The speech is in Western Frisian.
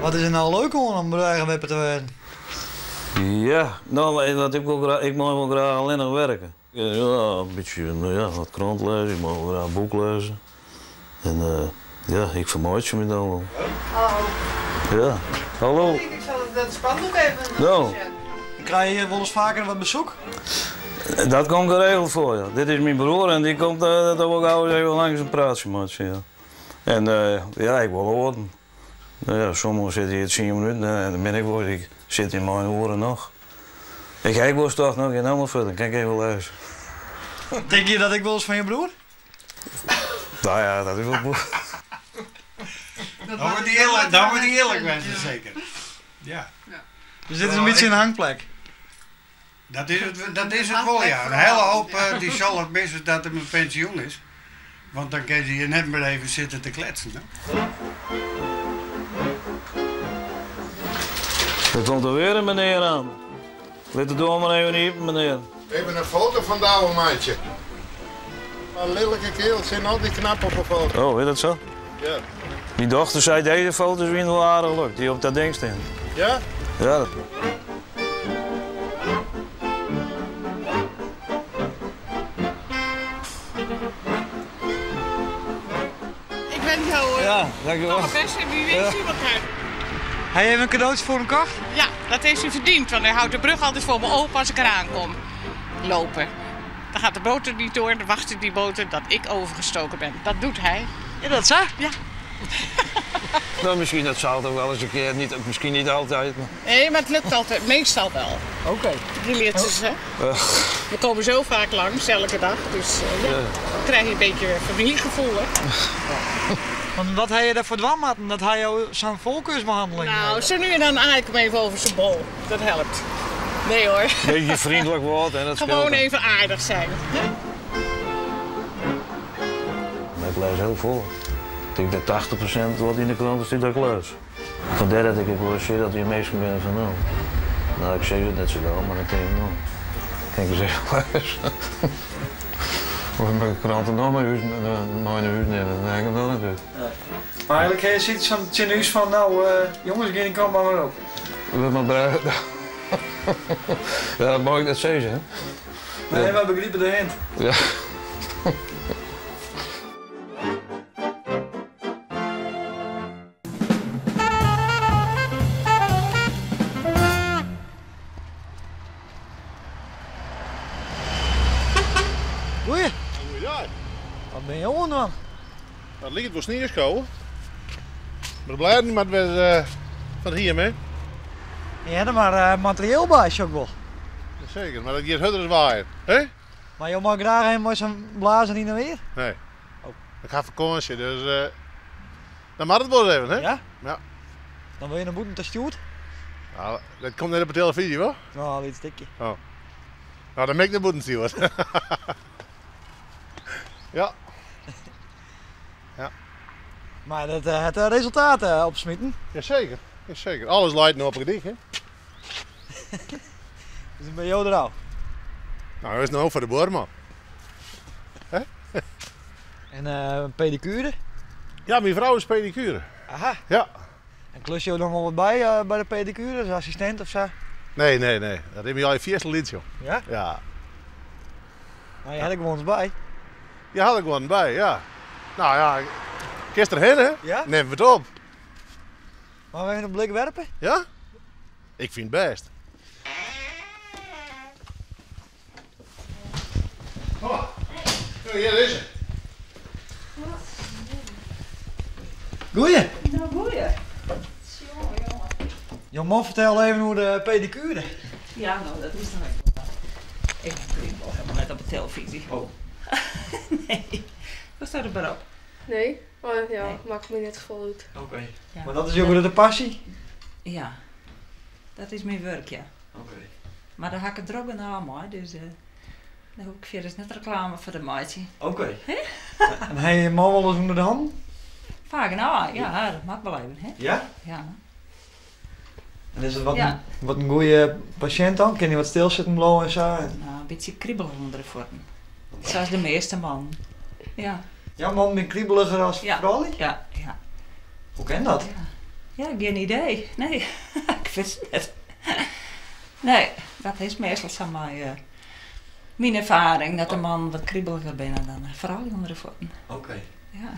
Wat is der no leuk oan om brêgewipper te wêzen? Ja, no, wat ik wol graach, ik mei wol graach allinnich werke. Ja, in bytsje, no ja, wat krant lêze, ik mei wol graach boek lêze. En ja, ik fermeitsje my dan wol. Hallo. Ja, hallo. Ik zal dat spandoek even No. sjen. Krije je wolris faker wat besoek? Dat komt geregeld foar, ja. Dit is myn broer en dy komt toch wol gau ris even langs in praatsje meitsjen, ja. En ja, ek wol oaren. No ja, sommigen sitte hjir tsien minuten en dan bin ik wol, ik sit hjir mei in oere noch. Ik ha ek wolris tocht, no gean no mar fuort, dan kin ik even lêze. Tinke je dat ek wolris fan je broer? No ja, dat is wol. Dan moat hy earlik, dan moat hy earlik wêze seker. Ja. Dus dit is in bytsje in hangplek? Dat is it, dat is it wol, ja. In hiele hoop dy sil it misse dat er mei pensjoen is. Want dan kinne se hjir net mear even sitte te kletsen. Hè? Der komt alweer in menear oan. Lit de doar mar even iepen, menear. Even in foto fan Douwe meitsje. Mar lillike kearels binne altyd knap op 'e foto. Oh, is dat sa? Ja. Myn dochter sei dizze foto's wiene wol aardich leuk, dy't op dat ding stean. Ja? Ja. Ik ben jo Ja, dankjewel. Alle beste en wie weet zien we elkaar. Ha je even in kadootsje foar him kocht? Ja, dat heeft hij verdiend, want hij houdt de brug altijd voor me open als ik eraan kom lopen. Dan gaat de boot er niet door, dan wacht die boot dat ik overgestoken ben. Dat doet hij. Ja, dat sa? Ja. Nou, misschien dat zal toch wel eens een keer, niet, misschien niet altijd. Maar... Nee, maar het lukt altijd, meestal wel. Oké. Die leert ze, hè? We komen zo vaak langs, elke dag. Dus ja, dan krijg je een beetje familiegevoel, hè? Want wat heb je daarvoor dwaan, Martin, dat hij jou zo'n voorkeursbehandeling Nou, zo nu en dan aai ik hem even over zijn bol. Dat helpt. Nee hoor. Beetje vriendelijk woord en dat scheelt Gewoon dan. even aardig zijn. Hè? Ik lees heel veel. Ik denk dat 80% wat in de krant staat dat ik lees. Vandaar dat ik wel eens zie dat die mensen binnen van nou. Nou, ik zeg het net zo wel, maar dan denk ik nou. Kijk eens even lezen. Of ik mijn kranten nog maar huis, naar huis nemen, dat denk ik wel natuurlijk. Maar eigenlijk heb je zoiets van het huis van nou, jongens, ik kom maar maar op. We maar bij. Ja, dat mag ik net zeggen, hè? Nee, we begrijpen de hint. Ja. Goeie. Goeie. Wat ben je oan dan? Dat liket wol snieskowen. Maar blij niet met weer van hier mee. Je hebt er maar materieel bij, is ook wel. Zeker, maar dat gaat harder als waaien. Hè? Maar je mag graag helemaal zo'n blazen niet naar weer? Nee. Oh. Ik ga vakantie, dus dan mag het wel even, hè? Ja? Ja. Dan wil je naar boeten te stuurt? Nou, dat komt net op de televisie, hoor. Nou, een stukje. Oh. Nou, dan ben ik naar boeten stuurt. Ja. Ja. Maar dat het resultaat opsmieten. Jazeker, jazeker. Alles leidt nu op het dik, hè? Dus dan ben je er al. Nou, dat is nou voor de buurman. Hè? En pedicure? Ja, mijn vrouw is pedicure. Aha. Ja. En klus je er nog wel wat bij de pedicure, als assistent of zo? Nee, nee, nee. Dat heb je al je vierste lied, joh. Ja? Ja. Maar je had er gewoon eens bij. Je had er gewoon bij, ja. Nou ja, gisteren heen, hè? Ja? Neem het op. Maar we even een blik werpen? Ja? Ik vind het best. Oh, hier is het. Goeie. Nou, goeie. Jongen, jongen. Jouw man vertelde even hoe de pedicure. Ja, nou, dat is dan ook wel. Ik ben wel helemaal net op de televisie. Oh. Nee. Wat staat er maar op? Nee, maar ja, Nee. maakt me net vol uit. Oké. Ja. Maar dat is ook de passie? Ja, dat is mijn werk, ja. Oké. Maar daar hak ik het ook aan, hoor, dus daar hoef ik verder net reclame voor de maatje. Oké. En heb je je man wel eens onder de hand? Vaak nou, ja, dat mag wel even, hè? Ja? Ja. En is het Ja. wat een goede patiënt dan? Kan hij wat stilzitten blowen en zo? Nou, een beetje kriebelig onder de voeten. Zoals de meeste man. Ja. Ja, man ben kriebeliger als Ja. vrouw? Ja, ja. Hoe kan dat? Ja. Ja, gjin idee. Nee, ik wit it net. Nee, dat is meastal sa mei eh, myn erfaring, dat de mannen wat kribeliger binne dan froulju ûnder de fuotten. Oké. Ja.